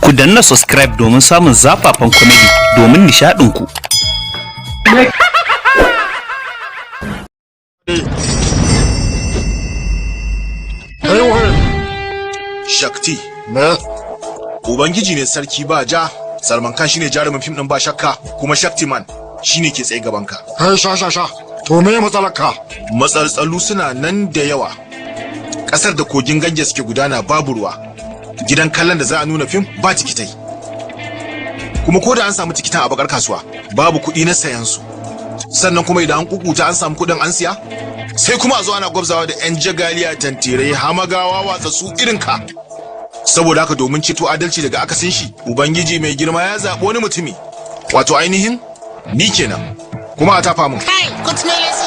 Ku danna subscribe domin samun zafafan comedy domin nishaɗinku. Shakti. Me? Ubangiji ne sarki ba ja, Salman Khan shine jarumin fim din ba shakka, kuma Shaktiman shine ke tsaye gaban ka. Kai sha sha sha. To me matsalar ka? Matsaltsalu suna nan da yawa. Kasar da kogin Ganges ke gudana babu ruwa. Gidan kallon da za a nuna fim ba tikitai. Kuma ko da an samu tikitan a bakar kasuwa, babu kuɗi na sayan su. Sannan kuma idan an kukuta an samu kuɗin an siya, sai kuma a zo ana gwabzawa da 'yan jagaliya tantirai hamagawa watsatsu irin ka. Saboda haka domin ceto adalci daga akasin shi, Ubangiji mai girma ya zaɓi wani mutumi, wato ainihin ni kenan, kuma a tafa mun. Kai, kutumele.